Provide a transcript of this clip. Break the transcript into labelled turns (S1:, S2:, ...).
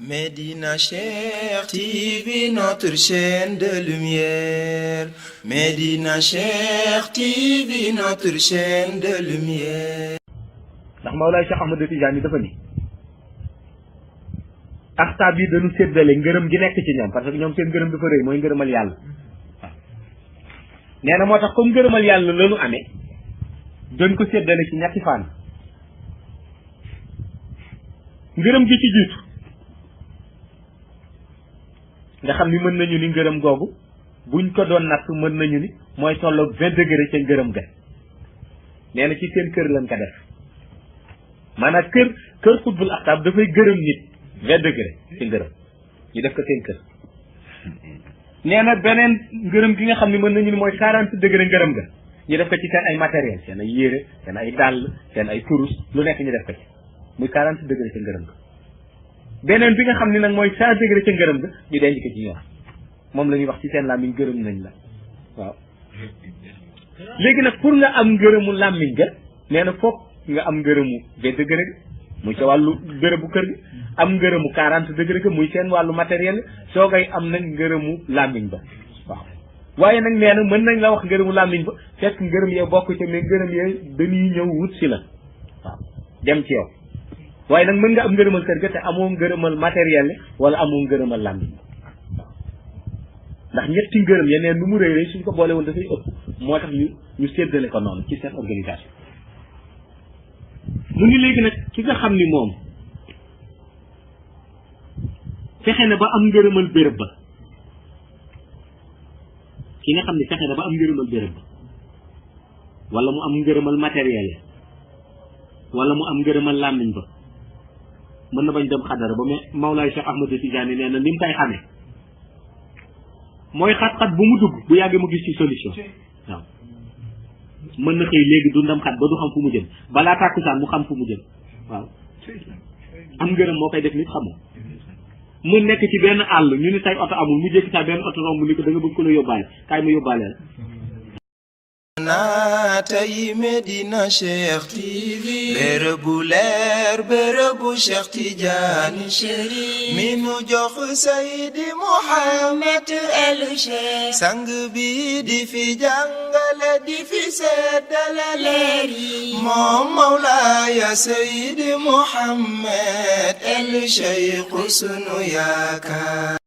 S1: Médina Cheikh TV, notre chaîne de lumière. Médina Cheikh TV, notre chaîne de lumière.
S2: ndax Mawlaay Cheikh Ahmad Tijaani dafa ni axtaab yi dañu séddale ngërëm gi nekk ci ñoom parce que ñoom seen ngërëm dafa rëy mooy ngërëmal yàlla waaw nee na moo tax comme ngërëmal yàlla la ñu amee dañ ko séddale ci ñetti fànn ngërëm gi ci jiitu nga xam ni mën nañu ni ngërëm googu buñ ko doon natt mën nañu ni mooy tolloog 20 degré ca ngërëm ga nee na ci seen kër lañ ko def maanaam kër xutbul axtaab dafay gërëm nit 20 degré ci ngërëm ñu def ko seen kër nee na beneen ngërëm gi nga xam ne mën nañu ni mooy 40 degré ngërëm ga ñu def ko ci seen ay matériel seen ay yére seen ay dàll seen ay kurus lu nekk ñu def ko ci muy 40 degré ca ngërëm ga beneen bi nga xam ne nag mooy 100 degré ca ngërëm ga ñu denc ko ci ñoom moom la ñuy wax ci seen làmmiñ gërëm nañ la waaw léegi nag pour nga am ngërëmu làmmiñ ga nee na foog nga am ngërëmu 20 degré ga muy ca wàllu bërëbu kër gi am ngërëmu 40 degré ga muy seen wàllu matériel soo koy am nag ngërëmu làmmiñ ba waaw waaye nag nee na mën nañ la wax ngërëmu làmmiñ ba fekk ngërëm yee bokk ca mais ngërëm yee dañuy ñëw wut si la waaw dem ci yow waaye nag mën nga am ngërëmal kër ga te amoo ngërëmal matériel wala amoo ngërëmal làmmiñ waaw ndax ñetti ngërëm yeneen nu mu rëy rëy suñ ko boole woon dafay ëpp moo tax ñu séddale ko noonu ci seen organisation mu ngi léegi nag ki nga xam ni moom fexe na ba am ngërëmal béréb ba ki nga xam ni fexe na ba am ngërëmal béréb ba wala mu am ngërëmal matériel wala mu am ngërëmal làmmiñ ba mën na bañ dem xadara ba mais Mawlaay Cheikh Ahmad Tijaani nee na ni mu koy xamee mooy xat-xat bu mu dugg bu yàggee mu gis ci solution waaw mën na xëy léegi du ndam xat ba du xam fu mu jëm balaa tàkkusaan mu xam fu mu jëm waaw am ngërëm moo koy def nit xamoo mu nekk ci benn àll ñu ni tay oto amul mu jékki saa benn oto romb ni ko da nga bëgg ko la yóbbaale kaay ma yóbbaale la
S1: naatay Médina Cheikh TV bërëbu leer bërëbu Cheikh Tidiane Chérif mi nu jox Seydi Mouhamed El Cheikh sang bi di fi jàngale di fi seddale leer yi moom Mawlaaya Seydi Mouhamed El Cheikh sunu yaakaar